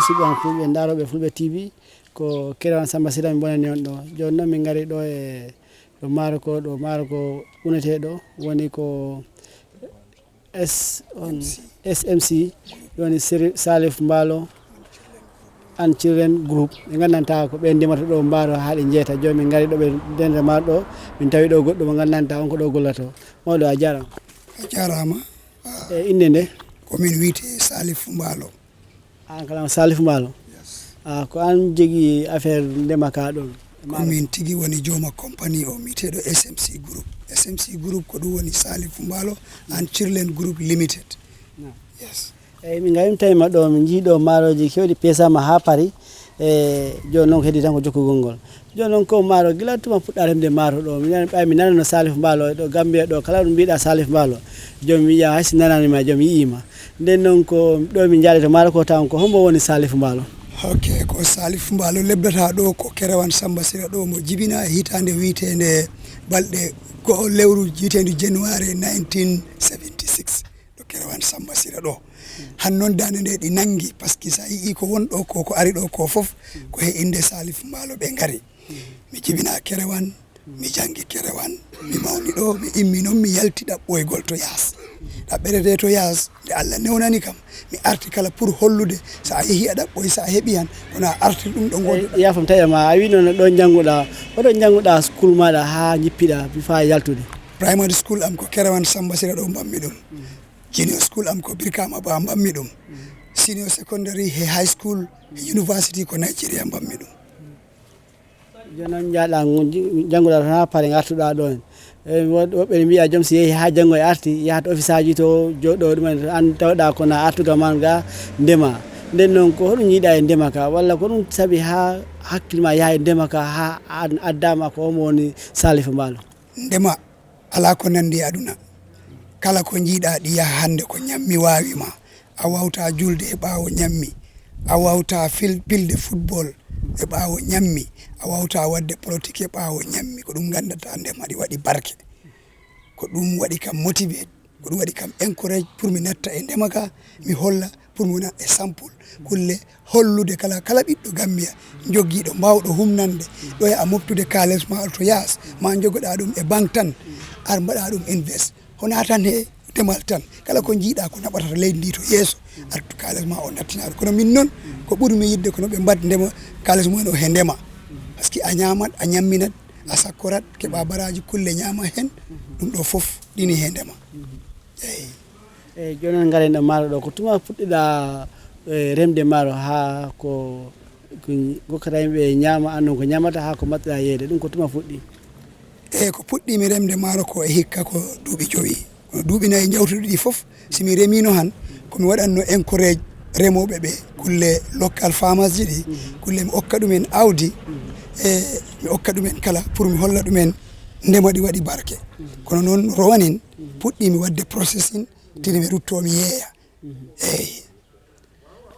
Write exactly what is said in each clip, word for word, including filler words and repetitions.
Fulɓe am, Fulɓe ndaarooɓe Fulɓe T V, ko Kerewan Samba Sira mi bonani on ɗo. Jooni noon min ngari ɗo e ɗo maaro ko, ɗo maaro ko unetee ɗo, woni ko S, on, S M C, woni Seri-, Salif Mbaalo and Children Group. Ɓe ngandanta ko ɓe ndimata ɗo maaro haa ɗe jeeta. Jooni min ngari ɗo ɓe ndenda maaro ɗo, min tawi ɗo goɗɗo mo ngandanta on ko ɗo gollato. Mawɗo, a jaaraama. A jaaraama. E innde nde? Ko min wiyetee Salif Mbaalo. An kala Salif Mbaalo? Yes. Ah, ko an jogii affaire ndema ka ɗon? Ko min tigi woni jooma compagnie o, wiyeteeɗo S M C Group. S M C Group ko ɗum woni Salif Mbaalo and Children Group Limited. Naam. Yes. Eyi, min ngari, min tawi ma ɗo, min njii ɗo maaroji kewɗi peesaama haa Paris. E jooni noon ko heddi tan ko jokkugol ngol. Jooni noon ko maaro, gila tuma puɗɗa remde maaro ɗo? Mi nana-, ɓay mi nanano Salif Mbaalo ɗo Gambia ɗo, kala ɗum mbiɗa Salif Mbaalo, joom mi yiya, hay si nanani ma, joom yi'i ma. Nden noon ko ɗo min njaali to maaro ko, taw ko hombo woni Salif Mbaalo? Ok, ko Salif Mbaalo lebdata ɗo ko Kerewan Samba Sira ɗo, mo jibina e hitaande wiyeteende balɗe ko lewru wiyeteende January nineteen seventy-six. Ɗo Kerewan Samba Sira ɗo. Han noon daande nde ɗi nangi, parce que sa yi'i ko won ɗo ko, ko ari ɗo ko fof, ko he innde Salif Mbaalo ɓe ngari. Mi jibina Kerewan, mi jangi Kerewan, mi mawni ɗo, mi immi noon, mi yalti ɗaɓɓoygol to Yaas. Ɗaɓɓerede to Yaas, nde Allah newnani kam, mi arti kala pour hollude, sa a yehi a ɗaɓɓoy, sa a heɓi han, kono a arti ɗum ɗo ngoduɗa. Yafam taƴa ma, a wi noon ɗo jannguɗa, hoto jannguɗa school maɗa haa jippiɗa, faa yaltude? Primary school am ko Kerewan Samba Sira ɗo mbaɗmi ɗum. Junior school am ko Birkama Ba mbaɗmi ɗum. Senior secondary he high school, he university ko Nigeria mbaɗmi ɗum. Jooni noon njaaɗa ngo-, jannguɗa toon haa pare ngartuɗa ɗo en. E wo-, woɓɓe ne mbiya joom si yehi haa janngo e arti, yahat ofisaaji to, jooɗo ɗumen to, an tawɗa ko na artuga man ga ndema. Nden noon ko hoɗum njiiɗa e ndema ka, walla ko ɗum sabi haa hakkille ma yaha e ndema ka, haa an addama ko homo woni Salif Mbaalo? Ndema alaa ko nanndi e aduna. Kala ko njiiɗaa ɗi yaha hannde ko ñammi waawi ma. A waawtaa juulde e ɓaawo ñammi. A waawtaa fil-, pilde football e ɓaawo ñammi. A waawtaa waɗde politique e ɓaawo ñammi. Ko ɗum nganndantaa ndema ɗi waɗi barke. Ko ɗum waɗi kam motivé. Ko ɗum waɗi kam encourage pour mi natta e ndema ka, mi holla pour mi wona e sample. Kulle hollude kala, kala ɓiɗɗo Gambia, joggiiɗo, mbaawɗo humnande, ɗo e a moftude kaalis ma to yaas, ma jogoɗa ɗum e banque tan, ar mbaɗa ɗum invest. Honaa tan he demal tan, kala ko njiiɗa ko naɓata leydi ndi to yeeso, artu kaalis ma o nattina ɗum. Kono min noon, ko ɓuri mi yidde kono ɓe mbaɗ ndema, kaalis mumen o he ndema. Parce que a ñaamat, a ñamminat, a sakkorat, keɓa baraaji kulle ñaama heen, ɗum ɗo fof ɗini he ndema. Eyi. Eyi, jooni noon ngaren ɗo maaro ɗo. Ko tuma puɗɗiɗa, e, remde maaro haa ko, ko ngokkata yimɓe ñaama, an noon ko ñaamata haa ko mbaɗɗa yeeyde? Ɗum ko tuma fuɗɗi? Eyi, ko puɗɗimi remde maaro ko e hikka ko duuɓi jowi. Kono duuɓi nayi jawtuɗi ɗi fof, si mi remiino han, ko mi waɗatno encourage remooɓe ɓe, kulle local farmers ji ɗi, kulle mi okka ɗumen awdi, e mi okka ɗumen kala pour mi holla ɗumen ndema ɗi waɗi barke. Kono noon rowanin, puɗɗimi waɗde processing, tini mi rutto mi yeeya. Eyi.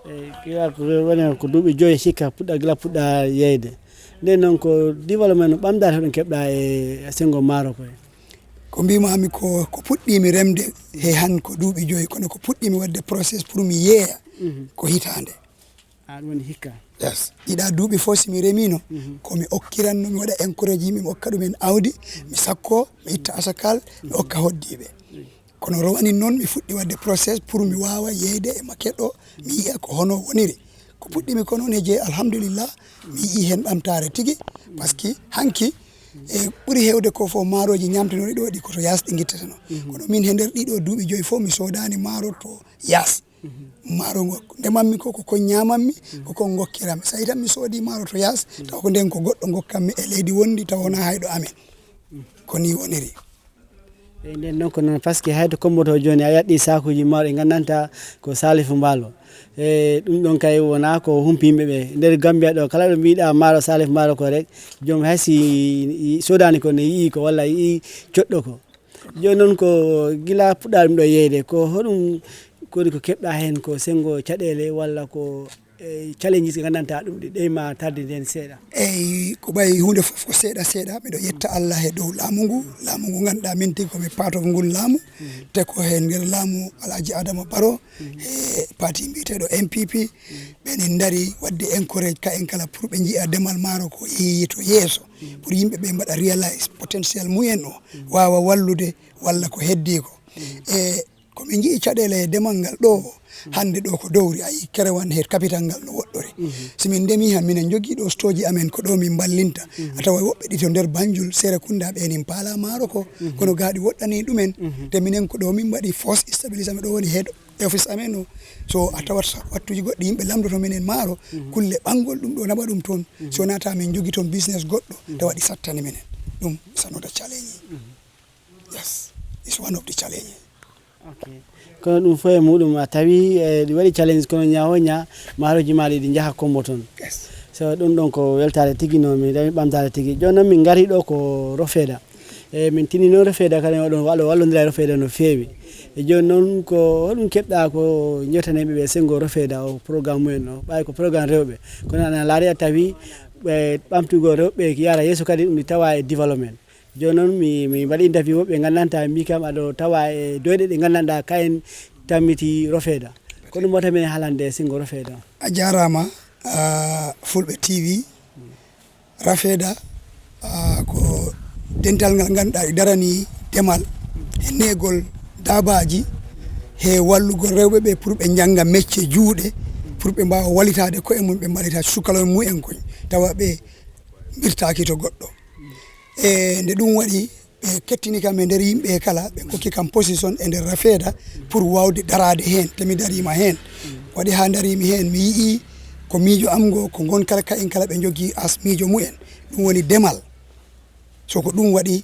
Eyi, kila ko woni ko duuɓi joyi hikka puɗɗa, gila puɗɗa yeeyde. Nden noon ko développement no ɓamdaade hoɗum keɓɗa e senngo maaro koye? Ko mbimami ko, ko puɗɗimi remde he han ko duuɓi joyi, kono ko puɗɗimi waɗde process pour mi yeeya ko hitaande. A, ɗum woni hikka. Yes. Ɗiɗa duuɓi fof si mi remiino, ko mi okkiranno, mi waɗa encourage yimɓe, mi okka ɗumen awdi, mi sakko, mi itta asakal, mi okka hoddiiɓe. Kono rowanin noon, mi fuɗɗi waɗde process pour mi waawa yeeyde e maquette o, mi yiya ko hono woniri. Ko puɗɗimi ko noon he jeyi, alhamdulillah, mi yi'i heen ɓamtaare tigi, parce que hanki, e ɓuri heewde ko fof maaroji ñamtinoɗi ɗo ɗi ko to yaas ɗi ngittata noon. Kono min he nder ɗiɗo duuɓi joyi fof mi soodani maaro to yaas. Maaro ngo ndemanmi ko, ko kon ñamanmi, ko kon ngokkiranmi. So tawi tan mi soodi maaro to yaas, taw ko nden ko goɗɗo ngokkanmi e leydi wondi, taw wonaa hayɗo amen. Ko ni woniri. E nden noon ko noon, parce que hayto kommboto jooni a yaɗɗi sakuji maaro ɗi ngandanta ko Salif Mbaalo. E ɗum ɗon kay wonaa ko humpi yimɓe ɓe. Nder Gambia ɗo, kala ɗo mbiɗa maaro Salif Mbaalo ko rek, joom hay si soodani ko ne yi'i ko walla yi'i coɗɗo ko. Jooni noon ko gila puɗɗa ɗum ɗo yeeyde, ko hoɗum koni ko keɓɗa heen ko senngo caɗeele walla ko E challenges ɗi nganndantaa ɗum ɗi ɗey ma tarde ndeen seeɗa? Eyi, ko ɓay huunde fof ko seeɗa seeɗa. Miɗo yetta Allah he dow laamu ngu, laamu ngu ngannduɗaa min tigi ko mi part of ngun laamu, te ko he nder laamu Alhaji Adama Barrow, he parti mbiyeteeɗo N P P, ɓen en ndari waɗde encourage ka en kala pour ɓe njiya demal maaro ko yehi to yeeso, pour yimɓe ɓe mbaɗa realize potentiel mumen o, waawa wallude walla ko heddii ko. E ko min njiyi caɗeele e demal ngal ɗo, hannde ɗo ko dowri, a yii kerewan he capital ngal no woɗɗori. Si min ndemi han, minen njogii ɗo stoji amen, ko ɗo min mballinta. A tawa woɓɓe ɗi to nder Banjul, Serekunda, ɓe nin paala maaro ko, kono gaaɗi woɗɗani ɗumen. Te minen ko ɗo min mbaɗi force stabilisé amen, ɗo woni head office amen o. So a tawat sa-, wattuji goɗɗi yimɓe lamdoto minen maaro, kulle ɓanngol ɗum ɗo naɓa ɗum toon. So wonaa ta min njogi toon business goɗɗo, tawa ɗi sattani minen. Ɗum is another challenge. Yes, it's one of the challenge. Ok. Kono ɗum fof e muɗum a tawi, eh, ɗi waɗi challenge, kono ñaawo ñaa maaroji maaɗi ɗi njaha kombo toon. Yes. So ɗum ɗon ko weltaare tigi, no mi dawi ɓamtaare tigi. Jooni noon min ngari ɗo ko Rofeda. E min tini noon Rofeda kadi oɗon wallo-, wallondira e Rofeda no feewi. E jooni noon ko hoɗum keɓɗa ko jewtaneɓe ɓe senngo Rofeda o programme mumen o, ɓay ko programme rewɓe. Kono ana laari a tawi ɓe ɓamtugol rewɓe yara yeeso kadi ɗum tawa e développement. Jooni noon mi, mi mbaɗi interview woɓɓe nganndantaa, mbii kam aɗo tawa e doyɗe ɗe nganndanɗaa kayen tammiti Rofeda. Ko ɗum wata men haalande e senngo Rofeda. A jaaraama, ah, Fulɓe T V. Rafeda, ah, ko dental ngal ngannduɗaa e darani demal e neegol daabaaji, he wallugol rewɓe ɓe pour ɓe njannga mecce juuɗe, pour ɓe mbaawa wallitaade koye mum, ɓe mballita sukaloy mumen koye, tawa ɓe mbirtaaki to goɗɗo. E nde ɗum waɗi, ɓe kettini kam e nder yimɓe kala, ɓe kokki kam position e nder Rafeda pour waawde daraade heen, te mi dariima heen. Waɗi haa ndariimi heen, mi yi'i ko miijo am ngo, ko ngon kala kayen kala ɓe njogii as miijo mumen. Ɗum woni demal. So ko ɗum waɗi,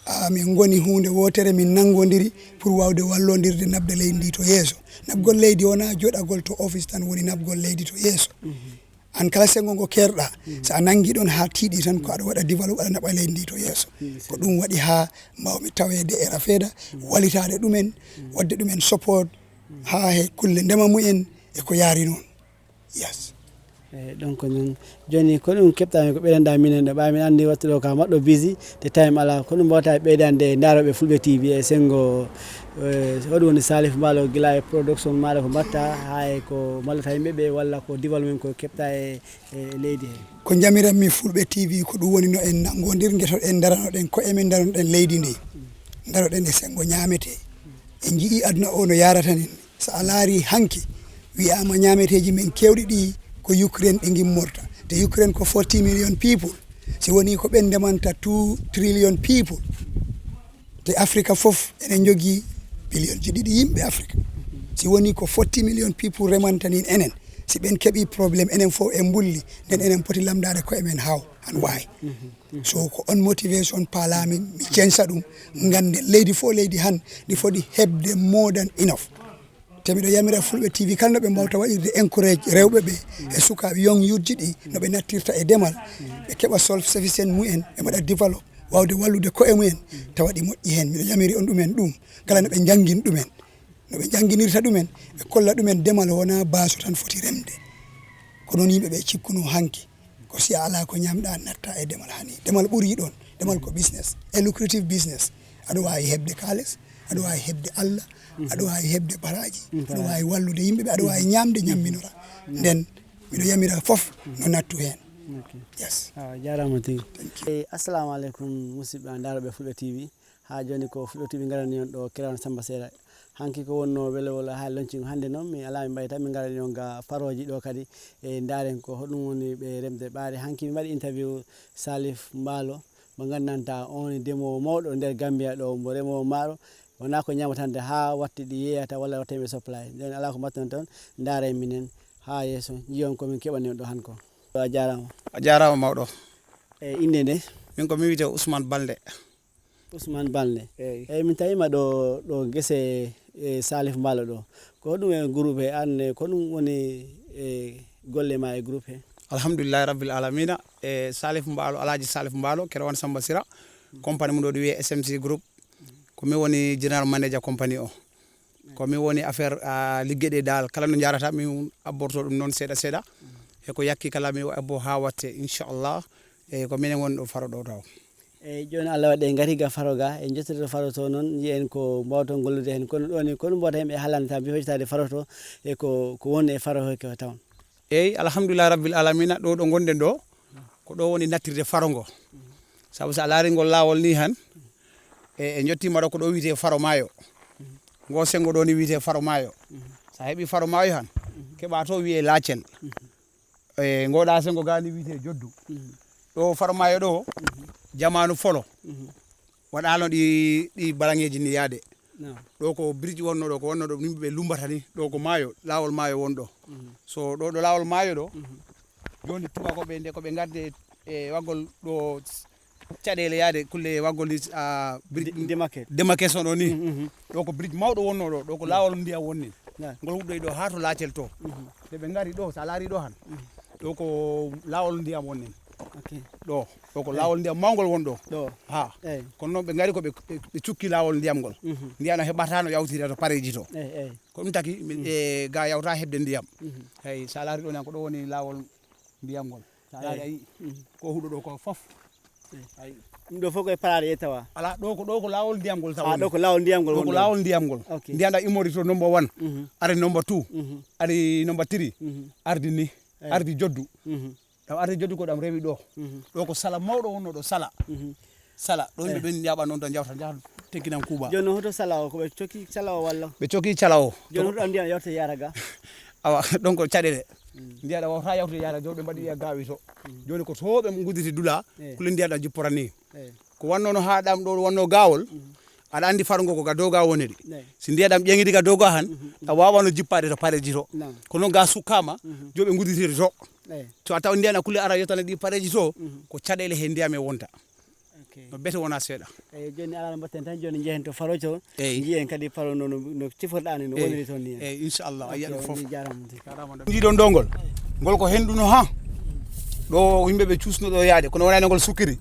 a, min ngoni huunde wootere, min nanngondiri pour waawde wallondirde naɓde leydi ndi to yeeso. Naɓgol leydi wonaa joɗagol to office tan woni naɓgol leydi to yeeso. Aan kala senngo ngo keerɗaa, so a nanngii ɗoon haa tiiɗi tan, ko aɗa waɗa développe, aɗa naɓa leydi ndi to yeeso. Ko ɗum waɗi haa mbaawmi taweede e Rafeda, wallitaade ɗumen, waɗde ɗumen support haa he kulle ndema mumen e ko yaari noon. Yes. Eyi, donc noon, jooni ko ɗum keɓtaami ko ɓeydanɗaa minen ɗo, ɓay min anndi wattu ɗo ka maɗɗo busy, te time alaa. Ko ɗum mbawta ɓeydande e ndaarooɓe Fulɓe T V e senngo, eh, hoɗum woni Salif Mbaalo, gila e production maaɗa ko mbaɗta, haa e ko mballata yimɓe ɓe, walla ko développement ko keɓta e, e leydi he? Ko njamiranmi Fulɓe T V ko ɗum woni no en nanngondir, ngetoɗen, ndaranoɗen koye men, ndaranoɗen leydi ndi, ndaroɗen e senngo ñaametee. En njiyii aduna o no yaarata nin. So a laarii hanki, wiyaama ñaameteeji men keewɗi ɗi ko Ukraine ɗi ngimmorta. Te Ukraine ko forty million people. Si wonii ko ɓen ndemanta two trillion people. Te Afrika fof ene njogii biliyonji ɗiɗi yimɓe Afrika. Si wonii ko forty million people remanta nin enen, si ɓen keɓii problème, enen fof en mbulli, nden enen poti lamndaade koye men how and why. So ko on motivation paalaami, mi censa ɗum, ngannden leydi fof leydi han, ndi foti heɓde more than enough. Te miɗo yamira Fulɓe T V kala no ɓe mbawta waɗirde encourage rewɓe ɓe e sukaaɓe young youth ji ɗi, no ɓe nattirta e demal, ɓe keɓa self sufficient mumen, ɓe mbaɗa develop, waawde wallude koye mumen, tawa ɗi moƴƴi heen. Miɗo yamiri on ɗumen ɗum, kala no ɓe njanngin ɗumen, no ɓe njannginirta ɗumen, ɓe kolla ɗumen demal wonaa baaso tan foti remde. Ko noon yimɓe ɓe cikkunoo hanki. Ko si a alaa ko ñaamɗaa, natta e demal hani. Demal ɓurii ɗoon. Demal ko business. E lucrative business. Aɗa waawi heɓde kaalis, aɗa waawi heɓde Allah, aɗa waawi heɓde baraaji, aɗa waawi wallude yimɓe ɓe, aɗa waawi ñaamde ñamminora. Nden, miɗo yamira fof no nattu heen. Ok. Yes. Ah, jaaraama tigi. Thank you. Eh, assalamu aleykum, musidɓe an ndaarooɓe Fulɓe T V. Haa jooni ko Fulɓe T V ngarani on ɗo Kerewan Samba Seera. Hanki ko wonno welewolo haa loncingo hannde noon, mi alaa mi mbayta, min ngarani on ga parooji ɗo kadi, e ndaaren ko hoɗum woni ɓe remde ɓaade. Hanki mi mbaɗi interview Salif Mbaalo, mo nganndantaa on woni demoowo mawɗo nder Gambia ɗo, mbo remoowo maaro, wonaa ko ñaama tan de haa watti ɗi yeeyata walla watta yimɓe supply. Nden alaa ko mbaɗton toon, ndaaren minen haa yeeso, njiyon ko min keɓani on ɗo han ko. A jaaraama. A jaaraama mawɗo. E innde nde? Min ko mi wiyetee Ousmane Balde. Ousmane Balde. Eyi. Eyi, min tawiima ɗo, ɗo gese, e, Salif Mbaalo ɗo. Ko hoɗum e groupe he, an, e, ko ɗum woni, e, golle ma e groupe he? Alhamdulillahi Rabbil Alamina. E, Salif Mbaalo, Alhaji Salif Mbaalo, Kerewan Samba Sira. Compagnie mum ɗo ɗo wiyee S M C Group. Ko min woni general manager compagnie o. Ko min woni affaire, ah, liggeɗe dal. Kala no njarata, min abborto ɗum noon seeɗa seeɗa. E ko yakki kala, mi abbo haa watte, inchallah. E ko minen woni ɗo faro ɗo taw. Eyyi, jooni Allah waɗi en ngari ga faro ga, en jottoto faro to noon, njiyen ko mbawton gollude heen. Kono ɗo ni, kono mbawta heen ɓe haalande tan, mbi hoccitaade faro to, e ko, ko woni e faro he ko taw. Eyyi, alhamdulillahi rabbil alamina, ɗo ɗo ngonɗen ɗo, ko ɗo woni nattirde faro ngo. Sabu so a laari ngol laawol ni han, e, e njottiima ɗo ko ɗo wiyetee faro maayo. Ngo senngo ɗo ni wiyetee faro maayo. So a heɓi faro maayo han, keɓa to wiyee laacel. E, ngo ɗa senngo ga ni wiyetee joddu. Ɗo faro maayo ɗo, jamaanu folo. Waɗaano ɗi, ɗi baraŋeeji ni yaade. Naam. Ɗo ko bridge wonno ɗo, ko wonno ɗo yimɓe ɓe lumbata ni. Ɗo ko maayo, laawol maayo won ɗo. So ɗo, ɗo laawol maayo ɗo, jooni tubakoɓe nde ko ɓe ngarde e waggol ɗo caɗeele yaade kulle waggol ni, ah, bridge Dé-, démarqué. Démarcation ɗo ni. Ɗo ko bridge mawɗo wonno ɗo, ɗo ko laawol ndiyam wonni. Naam. Ngol huɗɗoyi ɗo haa to laacel to. Nde ɓe ngari ɗo, so a laari ɗo han. Ɗo ko laawol ndiyam wonni. Ok. Ɗo, ɗo ko laawol ndiyam mawngol won ɗo. Ɗo. Ha. Eyyi. Kono noon ɓe ngari ko ɓe, ɓe, ɓe cukki laawol ndiyam ngol. Ndiyam no heɓata no yawtira to pareeji to. Eyyi, eyyi. Ko ɗum taki min, e, ga yawta heɓde ndiyam. Eyyi, so a laari ɗo nan ko ɗo woni laawol ndiyam ngol. So a laari a yii. Ko huɗo ɗo ko fof. Ayi. Ɗum ɗo fof ko e paraare e tawa? Ala, ɗo ko, ɗo ko laawol ndiyam ngol tawa. Ah, ɗo ko laawol ndiyam ngol Ɗo ko woni ɗo. Laawol ndiyam ngol. Ok. Ndiyam ɗam immori to number one. Ari number two. Ari number three. Ardi ni. Ardi joddu. Ɗam ardi joddu ko ɗam rewi ɗo. Ɗo ko sala mawɗo wonno ɗo sala. Sala. Ɗo yimɓe ɓen njaɓa noon to njawta, njahata teŋkinan kuuba. Jooni hoto sala o, ko ɓe cokki sala o walla? Ɓe cokki sala o. Jooni hoto ɗam ndiyam yawte yara ga? Awa, ɗon ko caɗeele. Ndiyam ɗam wawata yawtude yara, jooni ɓe mbaɗi wiya gaawi to. Jooni ko to ɓe nguditi dula, kulle ndiyam ɗam jippora ni. Ko wanno no haa ɗam ɗo wanno gaawol, aɗa anndi faro ngo ko ga dow ga woniri. Si ndiyam ɗam ƴeŋidi ga dow ga han, a waawano jippaade to pareeji to. Kono ga sukkaama, jooni ɓe nguditiri to. To a tawa ndiyam ɗam kulle ara yottana ɗi pareeji to, ko caɗeele he ndiyam e wonta. Ok. No bete wona seeɗa. Eyyi, jooni alaa no mbaɗten tan, jooni njehen to faro to, njiyen kadi faro no, no, no ciforɗaa ni, no woniri toon ni. Eyyi, inchallah, a yiyat ɗum fof. Jarama. Jarama. Njiɗon ɗo ngol, ngol ko hennduno ha. Ɗo yimɓe ɓe cuusno ɗo yaade, kono wonani ngol sukkiri.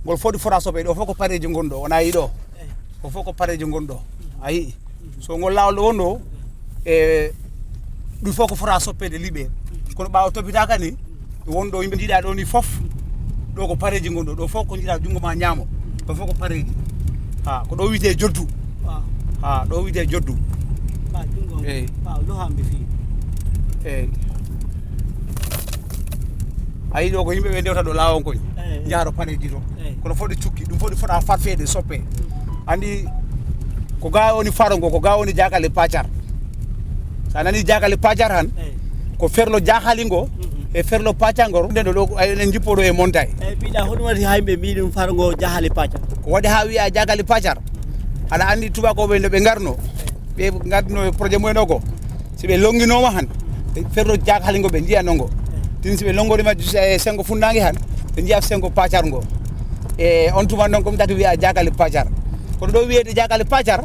Ngol foti fota soɓe, ɗo fof ko pareeji ngon ɗo, wona yi ɗo. Ko fof ko pareeji ngon ɗo. A yii. So ngol laawol ɗo won ɗo, e ɗum fof ko fota soppeede liɓe. Kono ɓaawo topitaaka ni, won ɗo yimɓe njiɗa ɗo ni fof, ɗo ko pareeji ngon ɗo, ɗo fof ko njiɗa junngo ma ñaamo, ɗo fof ko pareeji. Ha, ko ɗo wiyetee joddu. Ha, ɗo wiyetee joddu. Eyyi. Eyyi. A yii ɗo ko yimɓe ɓe ndewta ɗo laawol ngol. Eyyi. Njaha ɗo pareeji to. Kono foti cukki, ɗum foti fota farfeede, soppe. Anndi ko ga woni faro ngo, ko ga woni Jaakali Pacar. So a nani Jaakali Pacar han, ko ferlo Jaakali ngo, e ferlo Pacar ngo, nden ɗo, ɗo, enen jippo ɗo e montagne. Eyyi, mbiɗa, hoɗum waɗi hay ɓe mbi ɗum faro ngo Jaakali Pacar? Ko waɗi ha wiya Jaakali Pacar? Aɗa anndi tubakooɓe no ɓe ngarno, ɓe ngarno e projet mumen o ko. Si ɓe lonnginooma han, ɓe ferlo Jaakali ngo ɓe njiya nongo. Tin si ɓe lonngoriima e senngo funnaange han, ɓe njiya senngo Pacar ngo. E on tuma noon ko ɗum taki wiya Jaakali Pacar. Kono ɗo wiyeede Jaakali Pacar,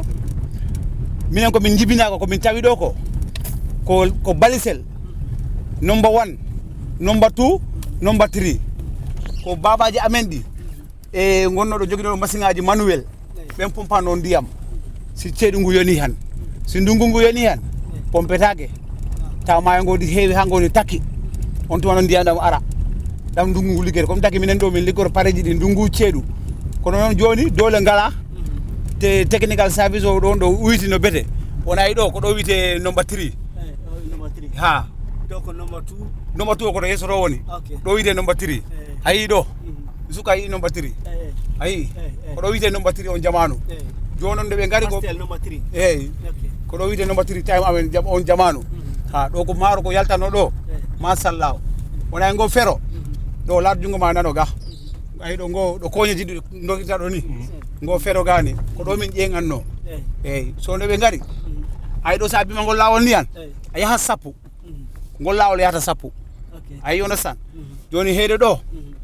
minen ko min njibinaa ko, ko min tawi ɗo ko, ko, ko balisel. Number one, number two, number three. Ko baabaaji amen ɗi. E ngonnoɗo joginooɗo masiŋaaji manuel, ɓen pompano ndiyam. Si ceeɗu ngu yoni han, si ndungu ngu yoni han, pompetaake. Tawa maayo ngo ɗi heewi haa ngo ni takki. On tuma noon ndiyam ɗam ara. Ɗam ndungu ngu liggete. Ko ɗum taki minen ɗo min liggoro pareeji ɗi ndungu ceeɗu. Kono noon jooni doole ngala. Te technical service o ɗon ɗo uyti no bete. Wona e ɗo, ko ɗo wiyetee number three. Eyyi, ɗo number three. Ha. Ɗo ko number two. Number two ko to yeeso to woni. Ok. Ɗo wiyetee number three. Eyyi. A yii ɗo? Mhm. Suka yii number three. Eyyi. A yii? Eyyi, eyyi. Ko ɗo wiyetee number three on jamaanu. Eyyi. Jooni noon nde ɓe ngari ko Pastel number three. Eyyi. Ok. Ko ɗo wiyetee number three time amen jam-, on jamaanu. Mhm. Ha, ɗo ko maaro ko yaltano ɗo. Eyyi. Machallah. Wona e ngo fero. Mhm. Ɗo laat junngo ma nano ga. Mhm. Ayi ɗo ngo, ɗo koñeji ɗi ndogirta ɗo ni. Mhm. Ngo fero gani. Ko ɗo min ƴeeŋanno. Eyyi. Eyyi. So nde ɓe ngari. Mhm. Ayi ɗo sa bima ngol laawol ni an. Eyyi. A yaha sappo. Mhm. Ngol laawol yahata sappo. Ok. A yii, understand? Mhm. Jooni heede ɗo. Mhm.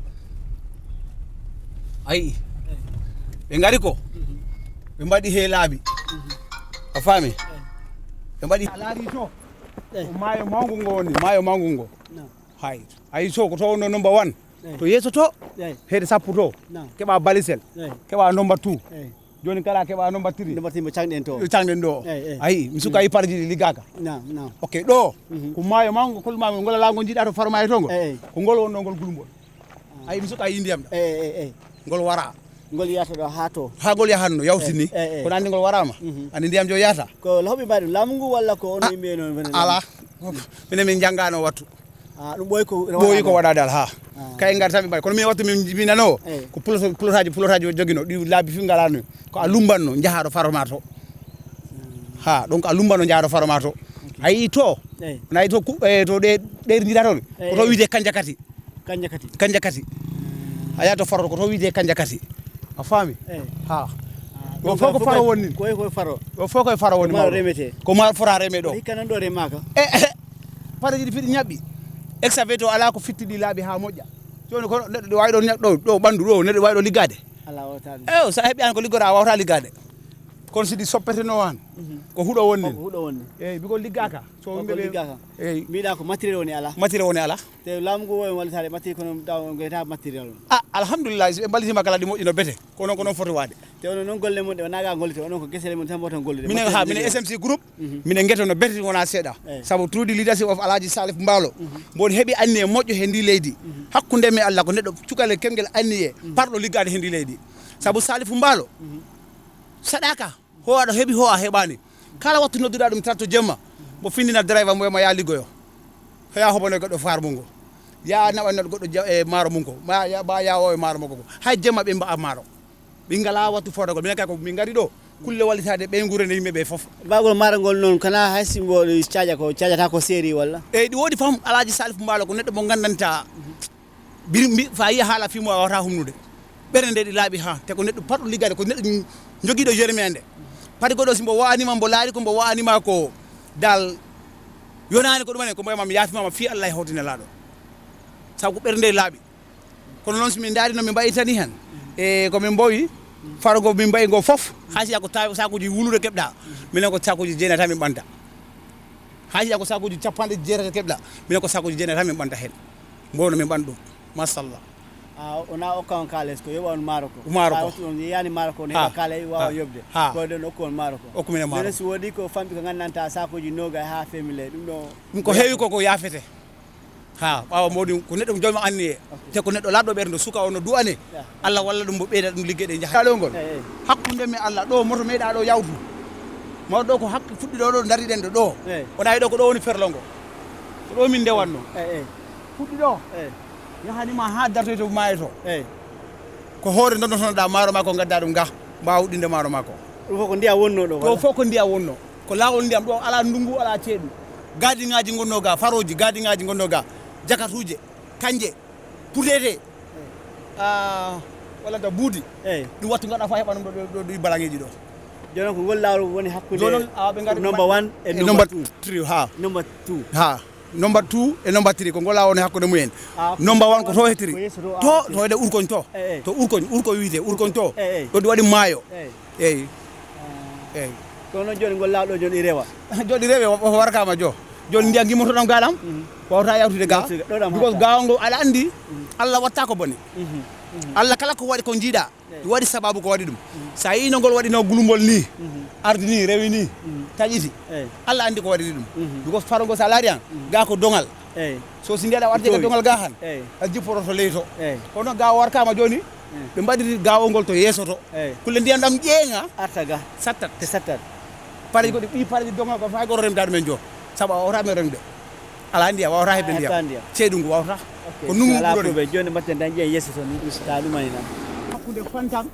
A yii? Eyyi. Ɓe ngari ko. Mhm. Ɓe mbaɗi he laabi. Mhm. A faami? Eyyi. Ɓe mbaɗi. A laari to? Eyyi. Ko maayo mawngu ngo woni, maayo mawngu ngo. No. Hay. A yii to ko to wonno number one. Eyyi. To yeeso to? Eyyi. Heede sappo to. No. Keɓa balisel. Eyyi. Keɓa number two. Eyyi. Jooni kala keɓa no mbattiri. No mbattiri mo cangɗen to. Yo cangɗen ɗo. Eyi, eyi. Ayi, mi suka yi parji ɗi liggaka. Naam, naam. Ok, ɗo. Mhm. Ko maayo mango, kol maayo ngol ala ngol jiiɗa to farmaayo to ngol. Eyi, eyi. Ko ngol wonno ngol gulmbol. Ah. Ayi, mi suka yi ndiyam ɗam. Eyi, eyi, eyi. Ngol wara. Ngol yahata ɗo haa to. Haa ngol yahanno, yawtini. Eyi, eyi, eyi. Kono anndi ngol waraama. Mhm. Anndi ndiyam jo yahata. Ko hoɓe mbaɗi ɗum? Laamu ngu walla ko on yimɓe noon woni laamu? Ala. Minen min njanngaano wattu. Ah, ɗum ɓooyi ko ɓooyi ko waɗaade alaa. Ah. Kay ngar tan ɓe mbaɗi. Kono min wattu min, min nanoo. Eyi. Ko puloto-, pulotaaji, pulotaaji o jogino. Ɗi laabi fof ngalaano. Ko a lumbanno, njahaa ɗo farma to. Hmm. Ha, donc a lumbanno, njahaa ɗo farma to. Ok. A yii to? Eyi. Wona yi to ku-, e, to ɗe, ɗe ndira toon. Eyi, ko to eyi. Wiyetee Kanjakati. Kanjakati. Kanjakati. Hmm. A yaha to faro ko to wiyetee Kanjakati. A faami? Eyi. Ha. Ah, ɗo donc fof ko faro woni. Ko e, ko e faro. Ɗo fof ko e faro woni. Ko maaro mawɗo. Remetee. Ko maaro fota remee ɗo. Ko hikka noon ɗo remaaka? E, e, pareeji ɗi fiɗi ñaɓɓi. Excavateur alaa ko fitti ɗi laabi haa moƴƴa. Jooni kono neɗɗo ɗo waawi ɗo ñaɓ-, ɗo, ɗo ɓanndu ɗo, neɗɗo waawi ɗo liggaade. Alaa o tan. Eyo, so a heɓi aan ko liggoɗaa, a waawata liggaade. Kono si ɗi soppeteno aan, mhm, ko huɗo wonni. Ko huɗo wonni. Eyi, biko liggaaka. So ko yimɓe ɓe liggaaka. Eyi. Mbiɗa ko matériel woni alaa. Matériel woni alaa. Te laamu ngu woni wallitaade matériel kono taw on ngoyta matériel on. Ah, alhamdulillah, so ɓe mballitiima kala ɗi moƴƴino bete. Kono, ko noon foti waade. Te onon noon golle mon ɗe wonaa ga gollite, onon ko gesele mon tan mboto gollude. Minen, ha, minen S M C groupe, mhm, minen ngetono bete wonaa seeɗa. Eyi. Sabu through the leadership of Alhaji Salif Mbaalo, mhm, mbo heɓi anniye moƴƴo he ndi leydi. Mhm. Hakkunde men Allah ko neɗɗo cukalel kemgel anniye, mhm, parɗo liggaade he ndi leydi. Sabu Salif Mbaalo, mhm, saɗaka, ho aɗa heɓi, ho a heɓaani. Kala wattu nodduɗa ɗum tratto jemma, mbo findina driver mbo e ma ya liggoyo. Ko ya hoɓano e goɗɗo faar mum ngo. Ya naɓa neɗɗo goɗɗo ja-, e maaro mum ko. Ma ya, ma ya o e maaro makko ko. Hay jemma ɓe mba'a maaro. Ɓe ngalaa wattu fotagol. Minen kay ko min ngari ɗo. Kulle wallitaade ɓeynguure nde yimɓe ɓe fof. Mbaagol maaro ngol noon, kana hay si mbo caaƴa ko, caajata ko seeri walla? Eyi, ɗi woodi fam Alhaji Salif Mbaalo ko neɗɗo mo ngandanta. Bir-, mbi-, fa yiya haala fimo a wawata humnude. Ɓernde nde ɗi laaɓi ha. Te ko neɗɗo parɗo liggaade, ko neɗɗo jogiiɗo yermeende. Pati goɗɗo si mbo wa'anima, mbo laari ko mbo wa'anima ko dal yonaani ko ɗum enen, ko mbo yamam yaafimama fii Allah e hawti nelaaɗo. Sabu ko ɓernde nde laaɓi. Kono noon, so min ndaari no min mbayitani heen, e ko min mbawi, faro ngo min mbayi ngo fof, hay si ko taw sakuuji wuluure keɓɗa, minen ko sakuuji jeenayi tan min ɓanta. Hay si ko sakuuji capanɗe jeetati keɓɗa, minen ko sakuuji jeenayi tan min ɓanta heen. Mbono min ɓanta ɗum. Machallah. A, wona okka on kaalis, ko yoɓa on maaro ko. Maaro ko. A wattu on yeeyani maaro ko, ne heɓa kaala e wawa yoɓde. Ha. Ko ɗon okku on maaro ko. Okku minen maaro. Minen so woodi ko famɗi ko ngandanta sakuuji noga ha femile, ɗum ɗo. Ɗum ko heewi ko, ko yaafete. Ha, ɓaawo mawɗi ko neɗɗo ko joomi anniye. Ok. Te ko neɗɗo laaɓɗo ɓernde, suka o no du'ane. Ya. Allah walla ɗum, mbo ɓeyda ɗum liggeɗe jaha. Ɗo ngol. Eyi, eyi. Hakkunde men Allah, ɗo moto meeɗa ɗo yawtu. Mawɗo ɗo ko hakke fuɗɗi ɗo, ɗo ndariɗen ɗo, ɗo. Eyi. Wona e ɗo ko ɗo woni ferlo ngo. Ko ɗo min ndewatno. Eyi, eyi. Fuɗɗi ɗo. Eyi. Yahani ma ha dartoy to maayo to. Eyi. Ko hoore ndonnotonoɗa maaro ma ko ngadda ɗum ga. Mbawa uɗɗinde maaro ma ko. Ɗum fof ko ndiyam wonno ɗo, to walla? Fof ko ndiyam wonno. Ko laawol ndiyam ɗo, alaa ndunngu, alaa ceeɗu. Gaadiŋaaji ngonnoo ga, farooji, gaadiŋaaji ngonnoo ga, jakatuuje, kanje, puteete, ah, walla nta buudi. Eyi. Ɗum wattu ngaɗa fa heɓa ɗum ɗo, ɗo, ɗo, ɗo balaŋeeji ɗo. Jooni noon ko ngol laawol woni hakkunde. Jooni noon, ah, ɓe ngari number one e number two. Three, ha. Number two. Ha. Number two e number three ko ngol laawol woni hakkunde mumen. Ah, number one ko to hettiri. Ko yeeso to, ah, to, ok. To e ɗe Urkoñ to. Eh, eh. To Urkoñ, Urkoñ wiyetee, Urkoñ to. Eh, eh. Ɗo ɗi waɗi maayo. Eh. Eyi. Ah. Eyi. Kono noon jooni ngol laawol ɗo jooni ɗi rewa. Jooni ɗi rewe, o, o warkaama jo. Jooni ndiyam gimmoto ɗam gaɗam. Mhm. Wawata yawtude ga. Yawtude ɗo ɗam. Because hatta. Gaawol ngol aɗa anndi, mhm, Allah watta ko bone. Mhm. Mhm. Allah kala ko waɗi ko njiiɗa. Eyi. Ɗum waɗi sababu ko waɗi ɗum. Mhm. So a yii no ngol waɗi no gulmbol ni, mhm, ardi ni, rewi ni, mhm, taƴiti. Eyi. Allah anndi ko waɗi ɗum. Mhm. Because faro ngo so a laari han, mhm, ga ko doŋal. Eyi. So si ndiya ɗa ardi ka doŋal ga han, eyi, a jippoto to ley to. Eyi. Kono ga o warkaama jooni, eyi, ɓe mbaɗiri gaawol ngol to yeeso to. Eyi. Kulle ndiyam ɗam ƴeeŋa. Arta ga. Sattat. Te sattat. Pareji goɗɗi, ɓi pareji doŋal ko fay goto remda ɗumen jo. Sabu a wawata men remde. Alaa ndiyam, wawata heɓde ndiyam. A heɓta ndiyam. Ceeɗu ngu wawata. Ok, ko ndunngu alaa ɓurori. Problème. Jooni mbaɗten tan ƴeen yeeso to ni, ta ɗumani tan. Hakkunde Fantan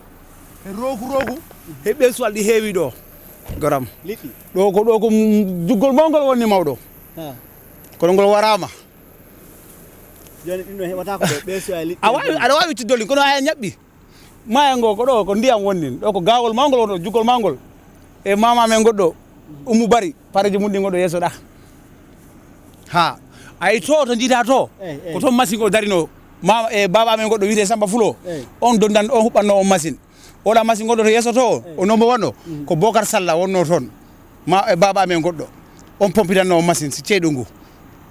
e Rooku Rooku, e Ɓeesuwal ɗi heewi ɗo. Goram. Liɗɗi. Ɗo ko, ɗo ko, mm, juggol mawngol wonni mawɗo. Ha. Kono ngol waraama. Jooni ɗum ɗo heɓata ko ɗo, Ɓeesuwal e liɗɗi. A waawi, aɗa waawi wittidde ɗum, kono a ñaɓɓi. Maayo ngo ko ɗo, ko ndiyam wonni. Ɗo ko gaawol mawngol wonno, juggol mawngol. E maama men goɗɗo, Ummu Bari, pareji mum ɗi goɗɗo yeeso ɗa. Ha. Ay to, to jiita to. Eyi, eyi. Ko toon machine o darino. Maama, e baaba men goɗɗo wiyetee Samba Fulo. Eyi. On dondan, on huɓɓanno on machine. Oɗa machine gonɗo to yeeso to, eyi, o number one o, mhm, ko Bokar Salla wonno toon. Ma, e baaba men goɗɗo. On pompitanno on machine, si ceeɗu ngu.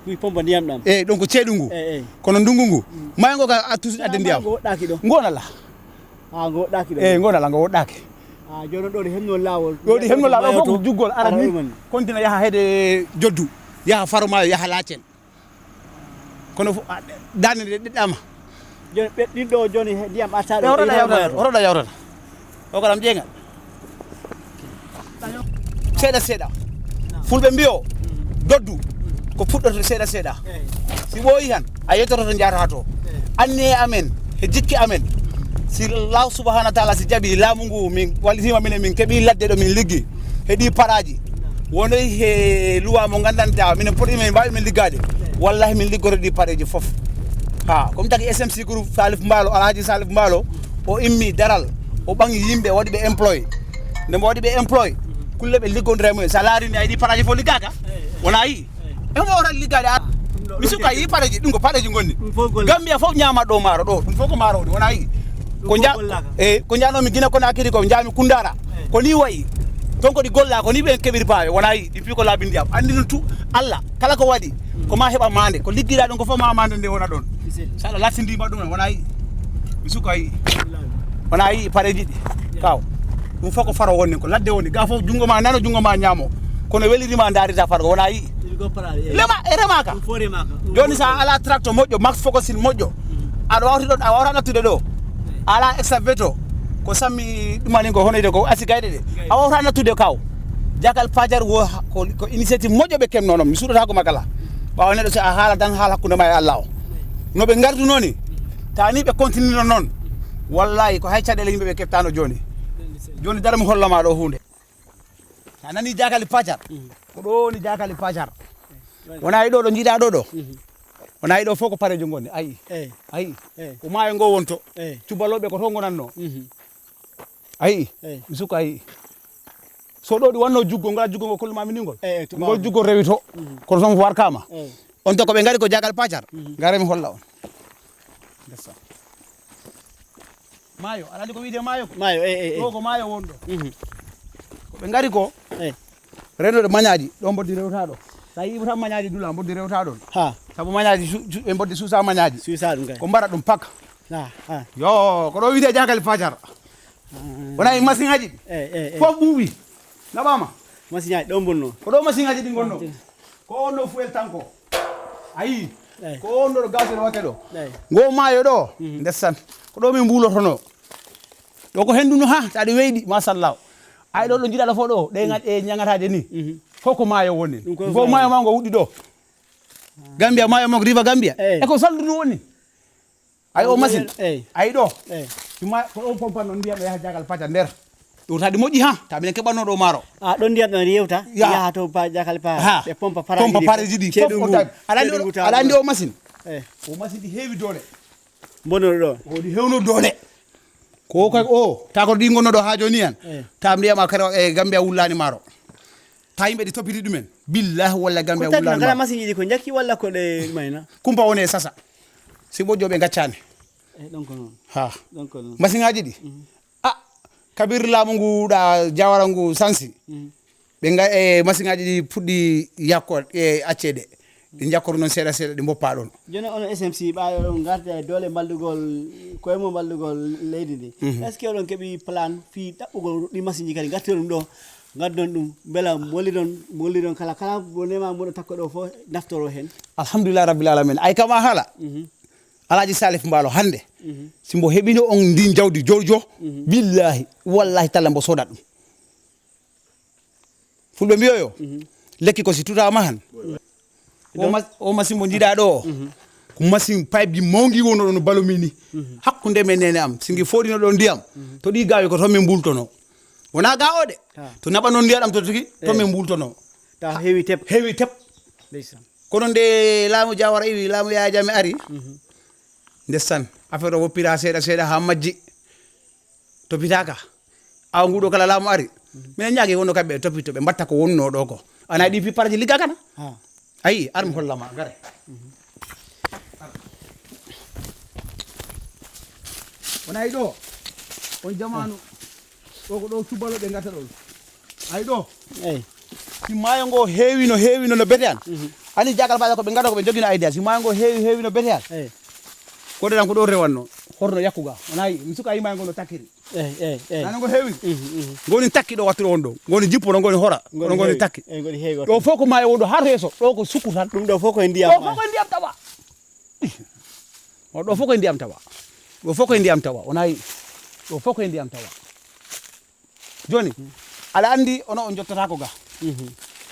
Ɗum pompa ndiyam ɗam? Eyi, ɗum ko ceeɗu ngu. Eyi, eyi. Kono ndunngu ngu, mm, maayo ngo ka a tusi adde ndiyam. Ngo woɗɗaaki ɗo? Ngo nala. Ah, ngo woɗɗaaki ɗo? Eyi, ngo nala, ngo woɗɗaaki. Ah, jooni ɗo ɗi hemno laawol. Ɗo ɗi hemno laawol, fof ko juggol, ara ni, ɗumen. Kontina yaha heede Joddu, yaha Faro Maayo, yaha Laacen. Kono fof, ah, daande nde ɗeɗɗaama. Jooni ɓe ɗin ɗo jooni he ndiyam arta ɗo, o roɗa yawtata, o roɗa yawtata. O ko ɗam jeeyngal. Seeɗa seeɗa. Fulɓe mbiyo, doddu ko fuɗɗoto seeɗa seeɗa. Si ɓooyi tan, a yettoto to njahata to. Anniye amen, e jikki amen. Si Allahu subhanahu wa taala si jaɓi laamu ngu, min wallitima minen, min keɓi ladde ɗo min liggi. He ɗi paraaji. Wonoy he luwa mo ngandanta, minen poti min mbaawi min liggaade. Wallahi min liggoto ɗi pareeji fof. Ha, ko mi taki S M C groupe Salif Mbaalo, Alhaji Salif Mbaalo, o immi daral, o ɓangi yimɓe, o waɗi ɓe employé. Nde mo waɗi ɓe employé, kulle ɓe liggondira e mumen. Sa laari ni, a yiɗi paraaji fof liggaaka? Wona yi? E mo wota liggaade a. Mi suka yi pareeji, ɗum ko pareeji ngonni. Ɗum fof golle. Gambia fof ñaama ɗo maaro ɗo. Ɗum fof ko maaro woni, wona yi? Ɗum ko fof nja-, gollaaka. E ko njanomi Gine Konakiri ko, njami Kundara. Ko ni wayi. Ton ko ɗi golla, ko ni ɓe keɓiri paawe, wona yi? Ɗi fii ko laabi ndiyam. Anndi ɗum tu, Allah, kala ko waɗi, ko ma heɓa maande. Ko liggira ɗum ko fof ma maande nde wona ɗon. Bisimilla. So Allah lattindiima ɗum, wona yi? Mi suka yi. Wona yi pareeji ɗi. Kaw. Ɗum fof ko faro woni, ko ladde woni. Ga fof junngo ma nano, junngo ma ñaamo. Kono welirima ndarita faro, wona yi? Ɗum ko paraɗe, eh. Lema, e remaaka. Ɗum fof remaaka. Ɗum jooni fof sa remaaka. Ala tracto moƴƴo, max fokosin moƴƴo. Mm. Aɗa wawti ɗon, a wawata nattude ɗo. Eh. Ala excavator. Ko sammi ɗumani ko hono ide ko asi gayɗe ɗe. Gayɗe. A wawata nattude kaw. Jagal pajar wo ha-, ko, ko initiative moƴƴo ɓe kemnono. Mi suɗata ko makala. Ɓawa neɗɗo si a haala tan haala hakkunde ma e Allah o. No ɓe ngarduno ni. Ta ni ɓe continue noon. Wallahi ko hay caɗele yimɓe ɓe keɓtano jooni. Jooni dara mi hollama ɗo hunde. A nani jakali pacar? Mm. Ko ɗo woni jakali pacar. Wona e ɗo, ɗo jiiɗa ɗo ɗo. Mhm. Wona e ɗo fof ko parejo ngoni. Ayi. Eyi. Ayi. Eyi. Ko maayo ngo wonto. Eyi. Cubaloɓe ko to ngonanno. Mhm. Ayi. Eyi. Mi suka ayi. So ɗo ɗi wanno juggo, ngol juggo ngo kollu ma mini ngol. Eyi, eyi, to ngol ɓaawo. Juggo rewi to. Mhm. Kono somo warkama. Eyi. On to ko ɓe ngari ko jagal pacar. Mhm. Ngara mi holla on. Ndessa. Maayo, aɗa anndi ko wiyetee maayo ko? Maayo, eh, eh, eh. Ɗo ko maayo wonɗo. Mhm. Ko ɓe ngari ko, eh, renoɗo mañaaji, ɗo mboddi rewta ɗo. Sa yii tan mañaaji dula, mboddi rewta ɗon. Ha. Sabu mañaaji su-, su-, ɓe mboddi suusa mañaaji. Suusa ɗum kay. Ko mbara ɗum pak. Ha, ha. Yo, ko ɗo wiyetee jakali pacar. Ah. Wona e masiŋaaji ɗi. Eh, eh, eh. Fof ɓuuɓi. Naɓaama. Masiŋaaji ɗo mbonno. Ko ɗo masiŋaaji ɗi ngonno. Ko on ɗo fuel tanko. Ayi. Eyi. Ko on ɗo gasere wate ɗo. Eyi. Ngo maayo ɗo, mhm, ndesan. Ko ɗo min mbulotono. Ɗo ko hendu no ha, taade weydi, masallah. Ay ɗo ɗo jiɗa ɗo fof ɗo, ɗe ngat-, e ñaŋataade ni. Mhm. Fof ko maayo woni. Ɗum ko ngo maayo ma ngo wuɗɗi ɗo. Gambia, maayo mo ko River Gambia. Eyi. E ko saldu ɗum woni. Ay, o machine. Eyi. Ay ɗo. Eyi. Tuma ko ɗo pompa noon ndiyam e yaha jagal paca nder. Ɗum tadi moƴƴi ha, ta minen keɓanno ɗo maaro. A, ɗon ndiyam ɗon yewta, ya, yaha to pa-, jagal pa-, ha, ɓe pompa paraji ɗi, pompa paraji ɗi, ceeɗu fof ngu, tawi. Aɗa anndi ceeɗu o, ngu tawa aɗa anndi ɗum. O machine? Eyi. O machine ɗi heewi doole. Mbonoɗo ɗo. O ɗi hewno doole. Ko kay o, ta ko ɗi ngonno ɗo ha joni yan. Eyi. Ta ndiyam a kare e Gambia wullani maaro. Ta yimɓe ɗi toppiti ɗumen. Billahi walla Gambia ko tawi wullani kala maaro. Machine ji ɗi ko jakki walla ko ɗe mayna? Kumpa woni e sasa. Si ɓoƴƴo ɓe gaccani. Eh, ɗon ko noon. Ha. Ɗon ko noon. Machine ngaji ɗi. Mhm. Ah, kabir laamu ngu ɗa Jawara ngu sansi. Mhm. Ɓe nga-, e machine ngaji ɗi puɗɗi yakko e accede. Ɗi jakkoro noon seeɗa seeɗa ɗi mboppa ɗon. Jooni onon S M C ɓaayo ɗon ngarda e doole mballugol, koye mo mballugol leydi ndi. Mhm. Est-ce que oɗon keɓi plan fii ɗaɓɓugol ɗi machine ji kadi ngartiron ɗum ɗo? Ngaddon ɗum, mbela molliron, molliron kala, kala mo nema mo ɗo takko ɗo fof naftoro heen. Alhamdulillah Rabbil Alamin. Ay kam a haala. Mhm. Alaaji Salif Mbaalo hannde. Mhm. Si mbo heɓino on ndin jawdi jojo, mhm, billahi, wallahi, talla mbo sodat ɗum. Fulɓe mbiyo yo, mhm, lekki ko si tutama han. Mhm. O ma-, o machine mo jiiɗa ɗo o. Mhm. Ko machine paybi mawgi wono ɗon no balo mini. Mhm. Hakkunde men nene am, si ngi foɗino ɗon ndiyam. Mhm. To ɗi gawi ko to min mbultono. Wona ga o de. Ha. To naɓa noon ndiyam ɗam to tigi, to, eh, min mbultono. Ta heewi tep. Heewi tep. Ndeysaan. Kono nde laamu Jawara iwi, laamu Yaya Jammeh ari. Mhm. Ndesan, affaire o woppira seeɗa seeɗa ha majji. Topitaaka. Awa nguɗo kala laamu ari. Mhm. Minen ñaagi wonno kamɓe e topito, ɓe mbatta ko wonno ɗo ko. Ana ɗi fi paraji ligga kana? Ha. Ayi, ar mi holla ma, gare. Mhm. Wona e ɗo, on jamaanu, ɗo ko ɗo cubalo ɓe ngata ɗon. Ay ɗo. Eyi. Si maayo ngo heewino, heewino no bete an. Mhm. Ani jagal faade ko ɓe ngata ko ɓe jogino idea. Si maayo ngo heewi, heewino bete an. Eyi. Ko ɗeɗan ko ɗo rewanno. Horno yakkuga. Wona yi, mi suka yima ngono takkiri. Eyi, eyi, eyi. Nana ngo heewi. Mhm, mhm. Ngoni takki ɗo wattude on ɗo. Ngoni jippo no ngoni hora. Ngoni Kono ngoni heewi. Takki. Eyi, ngoni heewi ɗo. Fof ko maayo wonɗo har heeso. Ɗo ko sukkur tan. Ɗum ɗo fof ko e ndiyam. Ɗo fof ko e ndiyam tawa. O ɗo fof ko e ndiyam tawa. Ɗo fof ko e ndiyam tawa. Wona yi. Ɗo fof ko e ndiyam tawa. Joni, aɗa anndi ono on jottata ko ga. Mhm.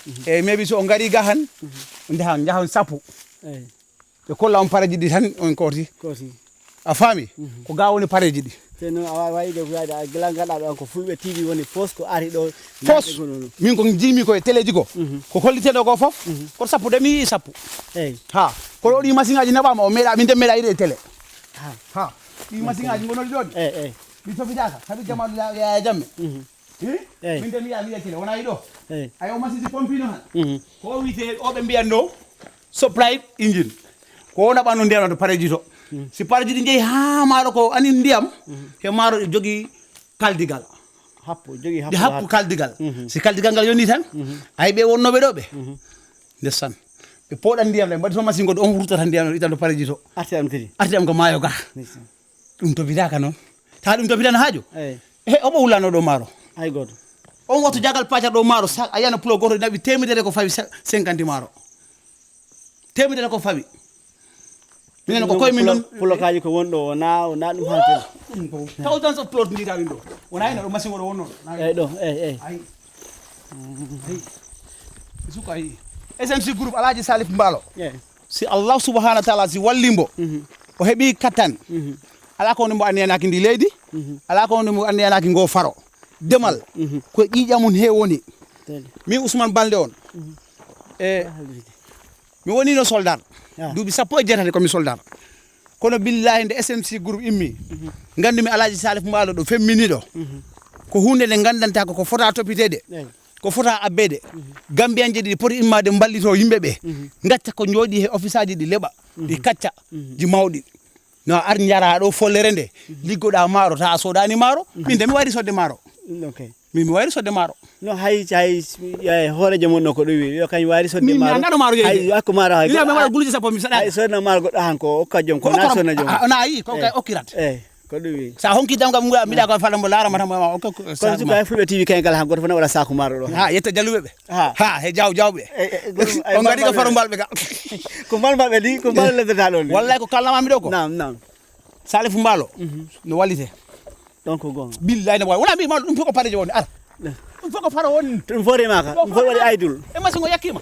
Mhm. Eyi, maybe so on ngari ga han, mhm, njahan, njahan sappo. Eyi. Ɓe kolla on pareji ɗi tan on koti. Koti. A faami? Mhm. Ko ga woni pareji ɗi. Te noon a wa-, wayi ɗo ko yaade a gila ngaɗa ɗo ko Fulɓe T V woni fof ko ari ɗo. Fof. Naatde ko noon. Min ko jiimi ko e teleji ko. Mhm. Ko holliteno ko fof. Mhm. Koto sappo de mi yii sappo. Eyi. Ha. Kono ɗi machine aji naɓama o meeɗa, min de meeɗa yiɗe e télé. Ha. Ha. Ɗi machine aji gonori ɗo ɗi. Eyi, eyi. Ɗi tofitaka. Sabi jamaanu ya-, ya-, ya jamme. Mhm. Eh? Eyi. Min de mi yiya, mi yiya télé, wona yiɗo. Eyi. Ay o machine si pompino han. Mhm. Ko wiyte o ɓe mbiyan ɗo, supply engine. Ko wona ɓanno ndiyam to pareji to. Mhm. Si pareji ɗi njehi ha maaro ko ani ndiyam, mhm, he maaro ɗi jogi kaldigal. Happo, jogi Ɗi happo happu laata. Kaldigal. Mhm. Si kaldigal ngal yoni tan, mhm, ay ɓe wonnoɓe ɗo ɓe. Mhm. Ndesan. Ɓe pooɗan ndiyam ɗam, mbaɗi to machine goɗɗo on wurtata ndiyam ɗo, itan to pareji to. Arti am kadi. Arti am ko maayo ga. Ndesan. Ɗum to bidaka noon. Ta ɗum to bidana haaju. Eyi. He, omo wulano ɗo maaro. Hay gooto. On wattu jagal pacar ɗo maaro, sa, a yiyana pulo gooto naɓi temedere ko fawi sa, cinquante maaro. Temedere ko fawi. Minen ko koye min ɗon. Pulo-, pulokaji ko wonɗo o na, o na ɗum hanten. Ɗum ko thousands of plot ndita ɗum ɗo. Wona hino ɗo machine oɗo wonno. Eyi ɗo, eyi, eyi. Ayi. Ayi. Suka ayi. S M C groupe Alhaji Salif Mbaalo. Eyi. Si Allah subhanahu wa taala si walli mbo, mhm, o heɓi kattan, mhm, ala ko woni mbo anniyanaaki ndi leydi, mhm, ala ko woni mbo anniyanaaki ngo faro. Demal, mhm, ko e ƴiiƴam mum he woni. Tele. Min Ousmane Balde on, mhm, e, ah, leydi, mi wonino soldat. Ah. Duuɓi sappo e jeetati komi soldat. Kono billahi nde S M C groupe immi, mhm, nganndumi Alhaji Salif Mbaalo ɗo femminiɗo. Mhm. Ko huunde nde nganndanta ko, ko fota toppiteede. Eyi. Ko fota abbeede. Mhm. Gambiyanji ɗi poti immaade mballito yimɓe ɓe. Mhm. Ngacca ko njooɗi he ofisaaji ɗi leɓa. Ɗi, mhm, kacca. Mhm. Ji mawɗi. No a ar njara ɗo follere nde. Mhm. Liggoɗa maaro, ta a soodani maaro. Mhm. Min de mi wayri sodde maaro. Mm, ok. Min mi wayri sodde maaro. No hay, hay, hay hoorejo mon no ko ɗum wi. Yo kañ wayri sodde maaro. Min mi annda ɗo maaro yeeyde. Hay hakko maaro hay. Min mi waɗa guluji sappo mi saɗa. Hay sodna maaro goɗɗo han ko okka joom ko na sodna joom. A, na yi, ko kay okkirat. Eh. Ko ɗum wi. Sa honki damga mum, mbiɗa ko fala mo laara mata mo, o ko, ko, kono suka e Fulɓe T V kañ kala han goto fof na waɗa saku maaro ɗo. Ha, yetta jalluɓe ɓe. Ha. Ha, he jaw jawɓe. Eh, eh, goɗɗum, on ngari ko faro mbalɓe ka. Ko mbal mbaɓe ni, ko mbal leddata ɗon ni. Wallahi ko kalnama mi ɗo ko. Naam, naam. Salif Mbaalo. Mhm. No wallite. Ɗon ko goonga. Billahi no wawi. Wona mbi ma ɗum fof ko pareje woni. Ara. Eh. Ɗum fof ko faro woni. Ɗum fof remaka. Ɗum fof waɗi aydul. E machine o yakkima.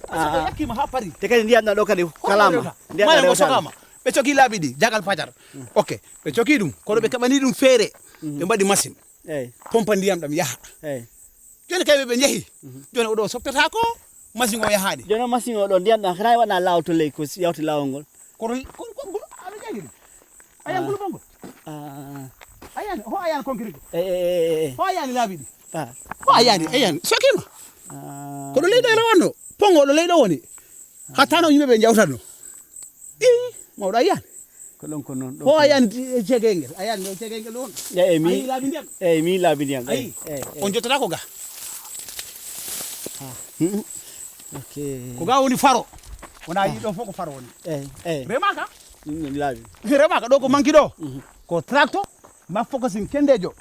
Ah, machine o ah. Yakkima ha pari. Te kadi ndiyam ɗam ɗo kadi kalama. Ndiyam ɗam ɗo sokama. Ɓe coki laabi ɗi, jagal pajar. Mm. Ok. Ɓe coki ɗum. Kono ɓe kaɓani ɗum feere. Mm. Ɓe mbaɗi machine. Eyi. Pompa ndiyam ɗam yaha. Eyi. Joni kay ɓe njehi. Mhm. Joni oɗo soktata ko machine o yahaani. Joni machine o ɗo ndiyam ɗam xanaa waɗna laaw to ley ko si yawti laawol ngol. Koto, ko, ko, ko, aɗa janngi ɗum? A yiyan ngol bonngol? Ah. A yiyan, ho a yiyan concrete ko? Eh, eh, eh, eh. Ho a yiyan laabi ɗi? Ah. Ho a yiyan, a yiyan. Sokima. Ah. Kono leyɗo ene wonno. Pongo ɗo leyɗo woni. Hatta no yimɓe ɓe njawtanno. Ii, mawɗo a yiyan. Ko ɗon ko noon, ɗon ko noon. Ho a yiyan cegengel, a yiyan ɗo cegengel ɗon. Eyi, mi, a yiyi laabi ndiyam. Eyi, mi laabi ndiyam. Ayi, eyi, eyi. On jottata ko ga. Ah. Mm. Ok. Ko ga woni faro. Wona yi ɗo fof ko faro woni. Eyi, eyi. Remaka? Ɗum ɗon laabi. Remaka ɗo ko manki ɗo. Mhm. Ko tracto, ma fokosin kendejo.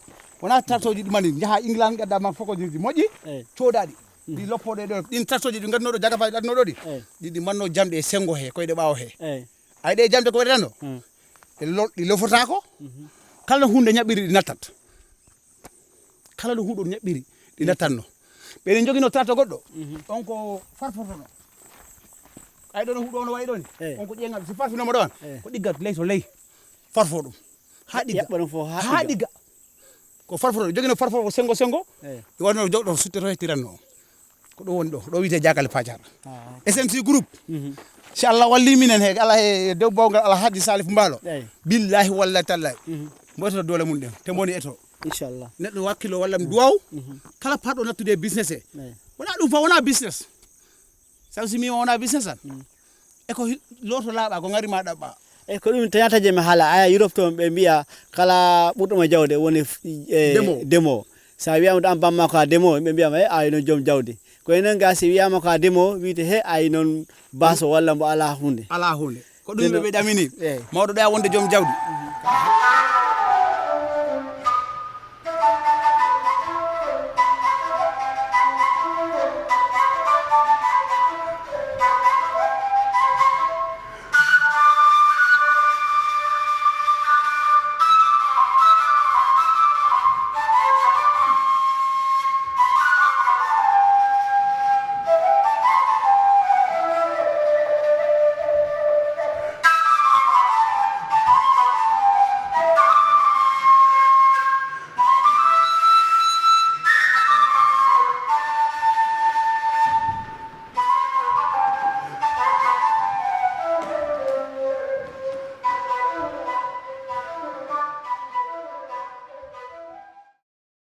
Wona tractoji ɗi mani, njaha England, gadda ma fokosinji moƴƴi, eyi, coodaɗi. Mhm. Ɗi loppoɗe ɗo, ɗin tractoji ɗi ganduno ɗo, jagafaji ɗi adduno ɗo ɗi. Eyi. Ɗi, ɗi manno jamɗe e sengo he, koyɗe ɓawo he. Eyi. A yiɗi e jamɗe ko waɗata ɗo? Hmm. Ɗe lo-, ɗi lofotako. Mhm. Kala no hunde ñaɓɓiri ɗi nattat. Kala no huɗo ñaɓɓiri ɗi nattatno. Ɓe ɗen jogino tracto goɗɗo. Mhm. On ko farfotono. Ay ɗo no huɗo on wayi ɗon. Eh. On ko ƴeeŋal si farfinoma ɗon. Eh. Ko ɗiggal ley to ley. Farfo ɗum. Ha ɗigga. Yaɓɓa ɗum fof ha ɗigga. Ko farfoto, jogino farfoto ko sengo sengo. Eh. Ɗi wonno jogɗo suttoto hettiranno. Ko ɗo woni ɗo, ɗo wiyete Jakale Pacar. Ah, ok. S M C groupe. Mhm. Si Allah walli minen he, Allah he debbo ngal Alhaji Salif Mbaalo. Eyi. Billahi wallahi tallahi. Mhm. Mboytoto doole mum ɗen, te mboni eto. Inchallah. Neɗɗo wakkilo walla mi duwaw. Mhm. Kala parɗo nattude e business e. Eyi. Wona ɗum fof, wona business. Sabu si mi wona business tan. Mm. E ko hi-, looto laaɓa, ko ngari ma ɗaɓɓa. E ko ɗum tawata je mi haala, aya Europe toon ɓe mbiya kala ɓurɗo mo jawde woni f-, e, demowo. Demowo. Sa wiyama ɗo an bamma ko a demowo, ɓe mbiyama, "He, a yi noon joom jawdi." Ko enen ga si wiyama ko a demowo, wiyte, "He, a yi noon baso walla mbo ala hunde." Ala hunde. Ko ɗum ɓe ɗamini. Eyi. Mawɗo ɗo wonde joom jawdi. Mhm.